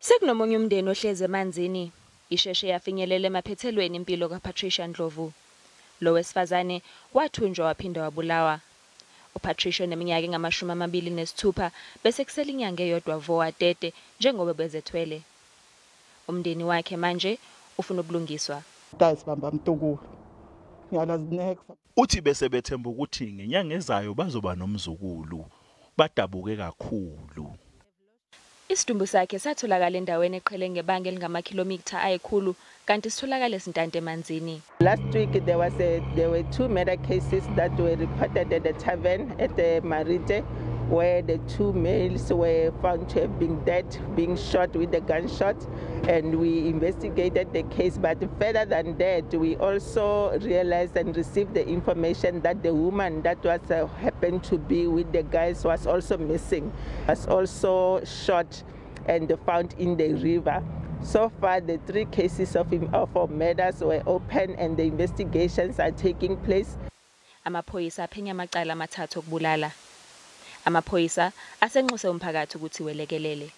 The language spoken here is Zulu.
Sekunomunye umndeni ohlezi emanzini. Isheshe yafinyelela emaphethelweni impilo kaPatricia Ndlovu. Lo wesifazane wathunjwa waphinda wabulawa. UPatricia oneminyaka engama-26 bese kusele inyanga eyodwa vo atete njengoba bezethwele. Umndeni wakhe manje ufuna ubulungiswa. Sibamba mtukulu. Ngiyalazi next. Uthi bese bethemba ukuthi ngenyanga ezayo bazoba nomzukulu. Badabuke kakhulu. Isidumbu sakhe satholakala endaweni eqhele ngebanga elingamakhilomitha ayikhulu kanti sitholakale sintanta emanzini. Last week there were two murder cases that were reported at the tavern at the Marite, where the two males were found to have been dead, being shot with a gunshot, and we investigated the case. But further than that, we also realized and received the information that the woman that was happened to be with the guys was also missing, was also shot and found in the river. So far, the three cases of murders were open and the investigations are taking place. Amaphoyisa aphenya amacala amathathu okubulala. Amaphoyisa asenxuse umphakathi ukuthi welekelele.